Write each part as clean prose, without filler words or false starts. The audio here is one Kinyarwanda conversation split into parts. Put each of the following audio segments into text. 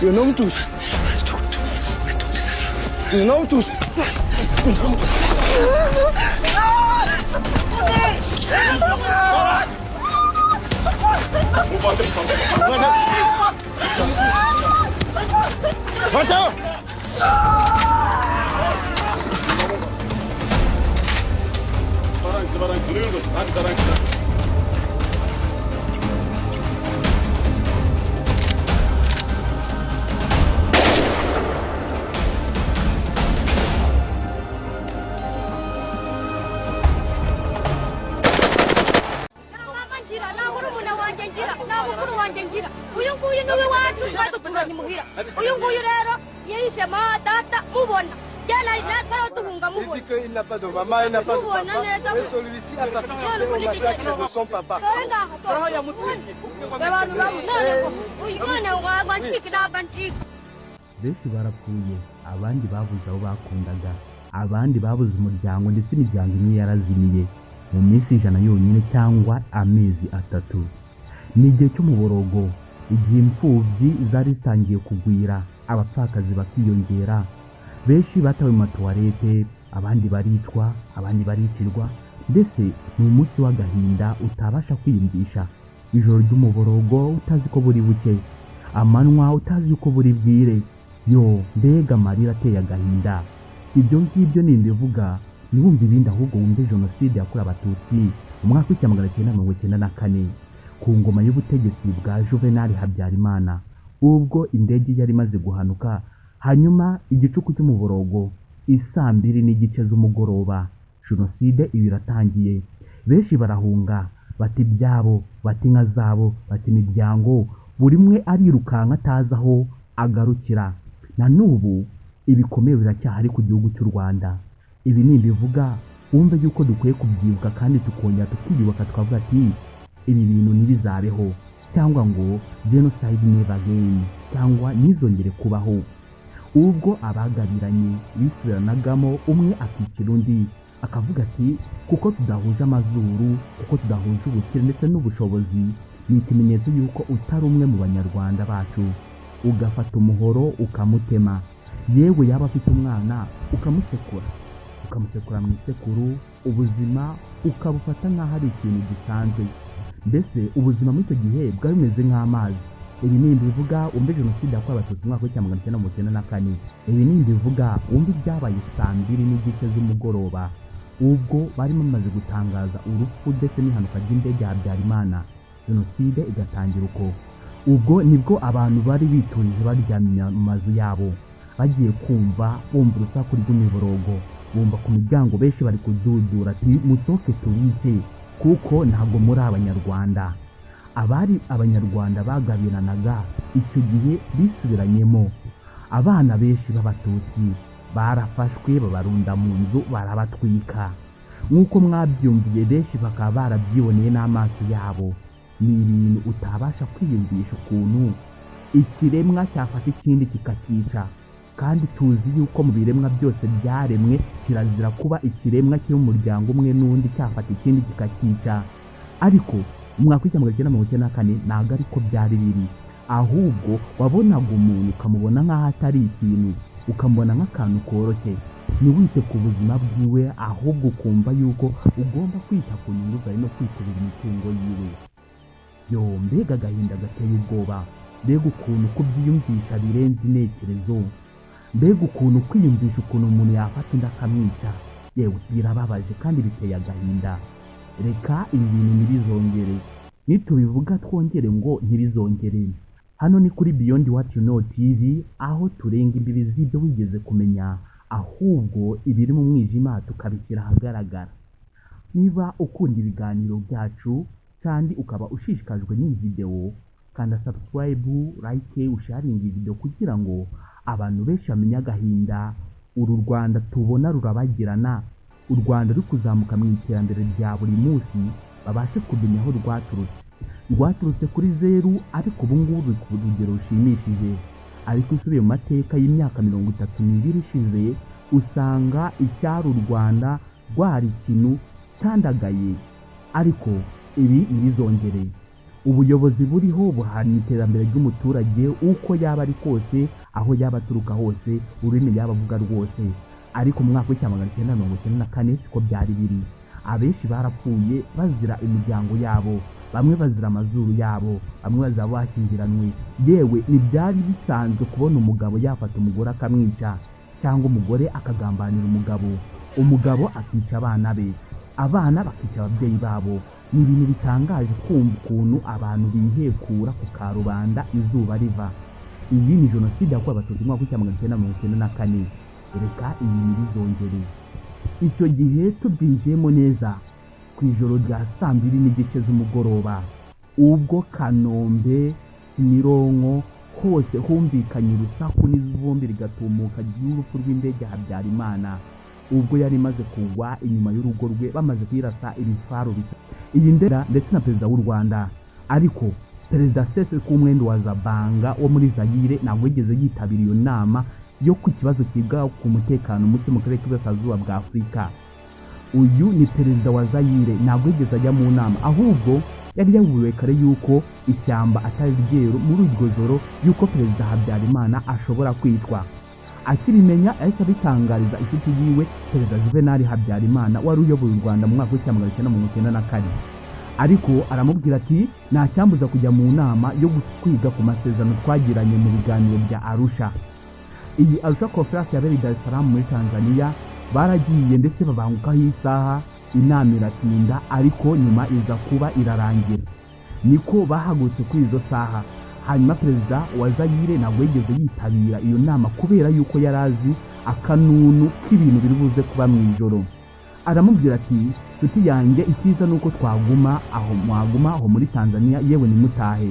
Unomtusi. Unomtusi. Nta mama ngira, nta murumuna wanjye ngira, nta mukuru wanjye ngira. Uyu nguyu ni uw'iwacu, twari duturanye imuhira. Uyu nguyu rero yishe ma data mubona. Jana twari duhunga Il mubona. dit qu'il n'a pas de maman, il n'a pas de Mubona papa. neza. Et celui-ci a participé au massacre de son papa. Dore ngaha, dore. None ngo uyu mwana wawe ncika ntabwo ncika. Benshi barapfuye, abandi babuze abo bakundaga, abandi babuze umuryango, ndetse imiryango imwe yarazimiye mu minsi 100 yonyine cyangwa amezi 3. Ni igihe cy'umuborogo, igihe imfubyi zari zitangiye kugwira, abapfakazi bakiyongera. Benshi batawe mu matuwarete, abandi baricwa, abandi baricirwa. Mbese ni umunsi w'agahinda utabasha kwiyumvisha. Ijoro ry'umuborogo utazi ko buri buke, amanywa utazi uko buri bwire. Yo, mbega amarira ateye agahinda! Ibyo ngibyo nimbivuga ntiwumve ibindi, ahubwo wumve jenoside yakorewe Abatutsi mu mwaka w'1994 ku ngoma y'ubutegetsi bwa Juvenal Habyarimana, ubwo indege yari imaze guhanuka, hanyuma igicuku cy'umuborogo isaa 2:30 z'umugoroba, jenoside iba iratangiye. Benshi barahunga, bata ibyabo, bata inka zabo, bata imiryango, buri umwe arirukanka atazi aho agarukira. Na n'ubu ibikomere biracyahari ku gihugu cy'u Rwanda. Ibi nimbivuga wumve yuko dukwiye kubyibuka kandi tukongera tukiyubaka, tukavuga ati ibi bintu ntibizabeho, cyangwa ngo genocide never again, cyangwa ntizongere kubaho. Ubwo abagabiranye bisubiranagamo, umwe akicira undi, akavuga ati kuko tudahuje amazuru, kuko tudahuje ubukire ndetse n'ubushobozi, ni ikimenyetso y'uko utari umwe mu Banyarwanda bacu. Ugafata umuhoro ukamutema, yewe yaba afite umwana ukamusekura, ukamusekura mu isekuru, ubuzima ukabufata nk'aho ari ikintu gisanzwe. Mbese ubuzima muri icyo gihe bwari bumeze nk'amazi. Ibi ni imbivuga wumve jenoside yakorewe Abatutsi mu mwaka w'1994. Ibi ni imbivuga wumve ibyabaye saa 2:30 z'umugoroba, ubwo bari bamaze gutangaza urupfu ndetse n'ihanuka ry'indege ya Habyarimana, jenoside igatangira uko. Ubwo nibwo abantu bari biturije baryamye mu mazu yabo, bagiye kumva bumva urusaku rw'imiborogo, bumva ku miryango benshi bari kududura ati musohoke tubice, kuko ntabwo muri Abanyarwanda. Abari Abanyarwanda bagabiranaga icyo gihe bisubiranyemo. Abana benshi b'Abatutsi barafashwe, babarunda mu nzu, barabatwika nk'uko mwabyumviye, benshi bakaba barabyiboneye n'amaso yabo. Ni ibintu utabasha kwiyumvisha ukuntu ikiremwa cyafata ikindi kikakica, kandi tuzi yuko mu biremwa byose byaremwe kirazira kuba ikiremwa kiri mu muryango umwe n'undi cyafata ikindi kikakica. Ariko mu mwaka w'1994 ntabwo ariko byari biri, ahubwo wabonaga umuntu ukamubona nk'aho atari ikintu, ukamubona nk'akantu koroshye, ntiwite ku buzima bwiwe, ahubwo ukumva yuko ugomba kwita ku nyungu zawe no kwikubira imitungo yiwe. Yo, mbega agahinda gateye ubwoba! Mbega ukuntu kubyiyumvisha birenze intekerezo! Mbega ukuntu kwiyumvisha ukuntu umuntu yafata undi akamwica! Yewe, birababaje kandi biteye agahinda. Reka ibi bintu ntibizongere. Nitubivuga twongere ngo ntibizongere. Hano ni kuri Beyond What You Know TV, aho turenga imbibi z'ibyo wigeze kumenya, ahubwo ibiri mu mwijima tukabishyira ahagaragara. Niba ukunda ibiganiro byacu kandi ukaba ushishikajwe n'iyi videwo, kanda subscribe, like, usharinge iyi video kugira ngo abantu benshi bamenye agahinda uru Rwanda tubona rurabagirana, u Rwanda ruri kuzamuka mu iterambere rya buri munsi, babashe kumenya aho rwaturutse. Rwaturutse kuri zeru, ariko ubu ngubu ruri ku rugero rushimishije. Ariko usubiye mu mateka y'imyaka 32 ishize, usanga icyari u Rwanda rwari ikintu cyandagaye. Ariko ibi ntibizongere. Ubuyobozi buriho buharanira iterambere ry'umuturage uko yaba ari kose, aho yaba aturuka hose, ururimi yaba avuga rwose. Ariko mu mwaka w'1994 siko byari biri. Abenshi barapfuye bazira imiryango yabo, bamwe bazira amazuru yabo, bamwe bazira abo bashyingiranwe. Yewe, ntibyari bisanzwe kubona umugabo yafata umugore akamwica, cyangwa umugore akagambanira umugabo, umugabo akica abana be, abana bakica ababyeyi babo. Ni ibintu bitangaje kumva ukuntu abantu bihekura ku karubanda izuba riva. Iyi ni jenoside yakorewe Abatutsi mu mwaka w'1994. Reka iyi ntibizongere. Icyo gihe tubyinjiyemo neza ku ijoro rya 2:30 z'umugoroba, ubwo Kanombe, Kimironko hose humvikanye urusaku n'ivumbi rigatumuka ry'urupfu rw'indege ya Habyarimana, ubwo yari imaze kugwa inyuma y'urugo rwe bamaze kuyirasa ibifaru bitatu. Iyi ndege ndetse na perezida w'u Rwanda. Ariko perezida Sese Kumwendo wa Zabanga wo muri Zaire ntabwo yigeze yitabira iyo nama yo ku kibazo kiga ku mutekano muke mu karere k'Iburasirazuba bwa Afurika. Uyu ni perezida wa Zaire, ntabwo yigeze ajya mu nama, ahubwo yari yaburiwe kare yuko ishyamba atari ryeru muri iryo joro, yuko perezida Habyarimana ashobora kwicwa. Akibimenya yahise abitangariza inshuti yiwe, perezida Juvenal Habyarimana wari uyoboye u Rwanda mu mwaka w'1994. Ariko aramubwira ati: "Nta cyambuza kujya mu nama yo kwiga ku masezerano twagiranye mu biganiro bya Arusha." Iyi Arusha Conference yabereye i Dar es Salaam muri Tanzania. Baragiye ndetse babangukaho isaha, inama iratinda, ariko nyuma iza kuba irarangira. Niko bahagurutse kuri izo saha. Hanyuma perezida wa Zayire ntabwo yigeze yitabira iyo nama kubera yuko yari azi akanunu k'ibintu biri buze kuba mu ijoro. Aramubwira ati: "Nshuti yanjye, icyiza ni uko twaguma aho, mwaguma aho muri Tanzania, yewe nimutahe."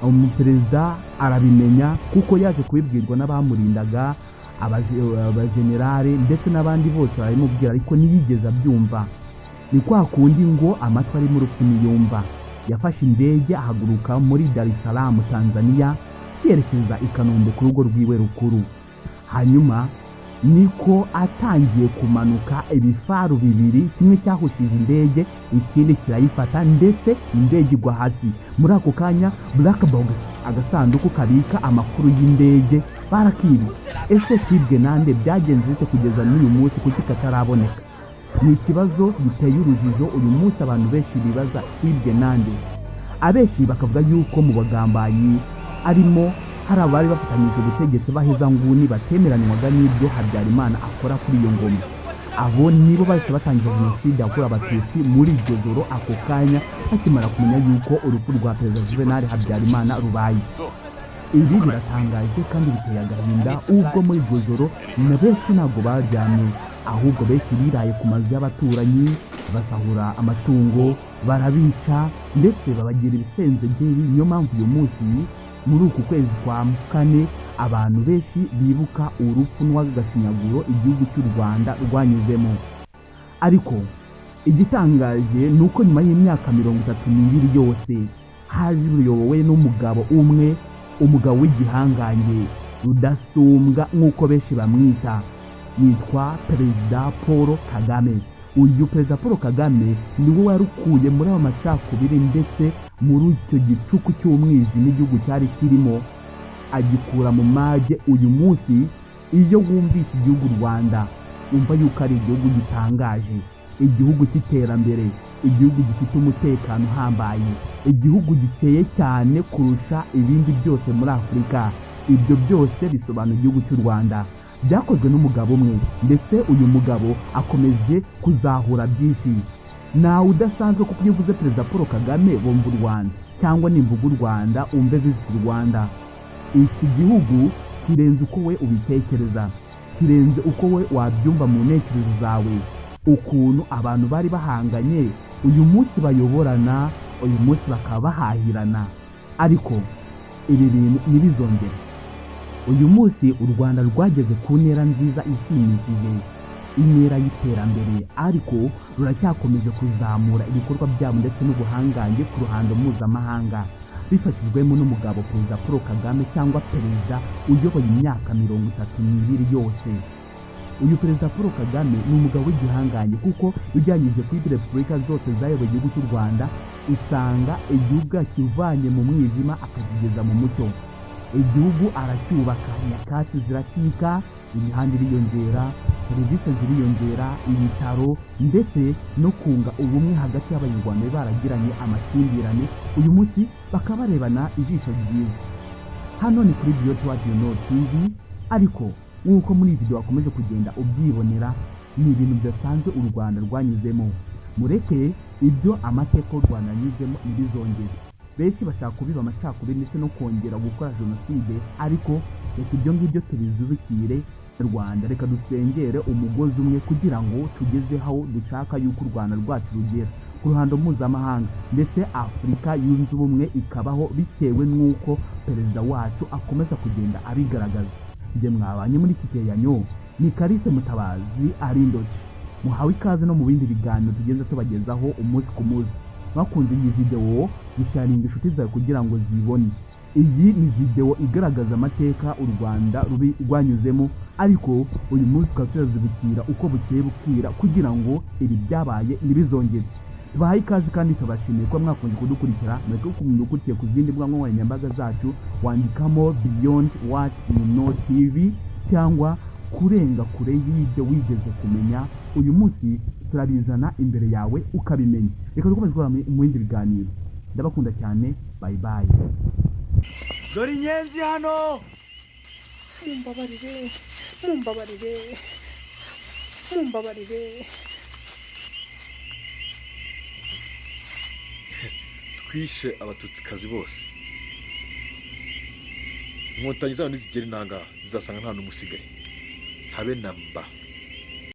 Umuperezida arabimenya kuko yaje kubibwirwa n'abamurindaga, abajenerali ndetse n'abandi bose barabimubwira, ariko ntiyigeze abyumva. Ni kwa kundi ngo amatwi arimo urupfu ntiyumva. Yafashe indege ahaguruka muri Dar es Salaam, Tanzania, yerekeza i Kanombe ku rugo rwiwe rukuru. Hanyuma niko atangiye kumanuka, ibifaru bibiri, kimwe cyahushije indege, ikindi kirayifata, ndetse indege igwa hasi. Muri ako kanya black box, agasanduku kabika amakuru y'indege, barakibye. Ese kibwe nande? Byagenze bite kugeza n'uyu munsi kuki kataraboneka? Ni ikibazo giteye urujijo uyu munsi abantu benshi bibaza: kibwe nande? Abenshi bakavuga yuko mu bagambanyi arimo hari abari bafatanyije ubutegetsi b'ahezanguni batemeranywaga n'ibyo Habyarimana akora kuri iyo ngoma. Abo nibo bahise batangiza jenoside yakorewe Abatutsi muri iryo joro, ako kanya bakimara kumenya yuko urupfu rwa perezida Juvenal Habyarimana rubaye. Ibi biratangaje kandi biteye agahinda, ubwo muri iryo joro na benshi ntabwo baryamye, ahubwo benshi biraye ku mazu y'abaturanyi, basahura amatungo, barabica, ndetse babagira ibisenzegeri. Niyo mpamvu uyu munsi muri uku kwezi kwa kane abantu benshi bibuka urupfu n'urw'agashinyaguro igihugu cy'u Rwanda rwanyuzemo. Ariko igitangaje ni uko nyuma y'imyaka 32 yose haje ruyobowe n'umugabo umwe, umugabo w'igihangange, rudasumbwa nk'uko benshi bamwita, yitwa perezida Paul Kagame. Uyu perezida Paul Kagame niwe warukuye muri ayo macakubiri, ndetse muri icyo gicuku cy'umwijima igihugu cyari kirimo agikura mu mage. Uyu munsi iyo wumvise igihugu Rwanda, wumva yuko ari igihugu gitangaje, igihugu cy'iterambere, igihugu gifite umutekano uhambaye, igihugu gikeye cyane kurusha ibindi byose muri Afurika. Ibyo byose bisobanura igihugu cy'u Rwanda. Byakozwe n'umugabo umwe, ndetse uyu mugabo akomeje kuzahura byinshi. Ntawe udasanzwe, kuko iyo uvuze perezida Paul Kagame bumva u Rwanda, cyangwa nimvuga u Rwanda umve Visit Rwanda. Iki gihugu kirenze uko we ubitekereza, kirenze uko we wabyumva mu ntekerezo zawe. Ukuntu abantu bari bahanganye uyu munsi bayoborana, uyu munsi bakaba bahahirana. Ariko ibi bintu ntibizongere. Uyu munsi u Rwanda rwageze ku ntera nziza ishimishije, intera y'iterambere, ariko ruracyakomeje kuzamura ibikorwa byabo ndetse n'ubuhangange ku ruhando mpuzamahanga, bifashijwemo n'umugabo perezida Paul Kagame, cyangwa perezida uyoboye imyaka 32 yose. Uyu perezida Paul Kagame ni umugabo w'igihangange, kuko iyo ugereranyije kuri repubulika zose zayoboye igihugu cy'u Rwanda. Usanga igihugu akivanye mu mwijima akakigeza mu mucyo. Igihugu aracyubaka, nyakatsi ziracika, imihanda iriyongera, serivisi ziriyongera, ibitaro, ndetse no kunga ubumwe hagati y'Abanyarwanda bari baragiranye amakimbirane, uyu munsi bakaba barebana ijisho ryiza. Hano ni kuri Beyond What You Know TV. Ariko nk'uko muri iyi video wakomeje kugenda ubyibonera, ni ibintu bidasanzwe u Rwanda rwanyuzemo. Mureke ibyo amateka y'u Rwanda yanyuzemo ntibizongere. Benshi bashaka kubiba amacakubiri ndetse no kongera gukora jenoside, ariko reka ibyo ngibyo tubizubikire. Rwanda, reka dusengere umugozi umwe kugira ngo tugeze aho dushaka yuko u Rwanda rwacu rugera ku ruhando mpuzamahanga, ndetse Afurika Yunze Ubumwe ikabaho, bitewe n'uko perezida wacu akomeza kugenda abigaragaza. Njye mwabanye muri iki cyegeranyo ni Kalise Mutabazi Arindoki. Muhawe ikaze no mu bindi biganiro tugenda tubagezaho umunsi ku munsi. Bakunze iyi videwo, gisharinga inshuti zawe kugira ngo zibone. Iyi ni videwo igaragaza amateka u Rwanda rubi rwanyuzemo, ariko uyu munsi tukaba tuyazibukira uko bukeye bukira kugira ngo ibi byabaye ntibizongere. Tubahaye ikaze kandi tubashimiye kuba mwakunze kudukurikira. Mureke ukuntu dukurikiye ku zindi mbuga nkoranyambaga zacu, wandikamo Beyond What You Know TV cyangwa kurenga kure y'ibyo wigeze kumenya. Uyu munsi turabizana imbere yawe ukabimenya. Reka dukomeze guhora mu bindi biganiro. Ndabakunda cyane, bye bye. Dore inyenzi hano. Mumbabarire, mumbabarire, mumbabarire. Twishe Abatutsikazi bose. Inkotanyi zabo nizigera intangaha, zizasanga nta n'umwe usigaye, habe na mba.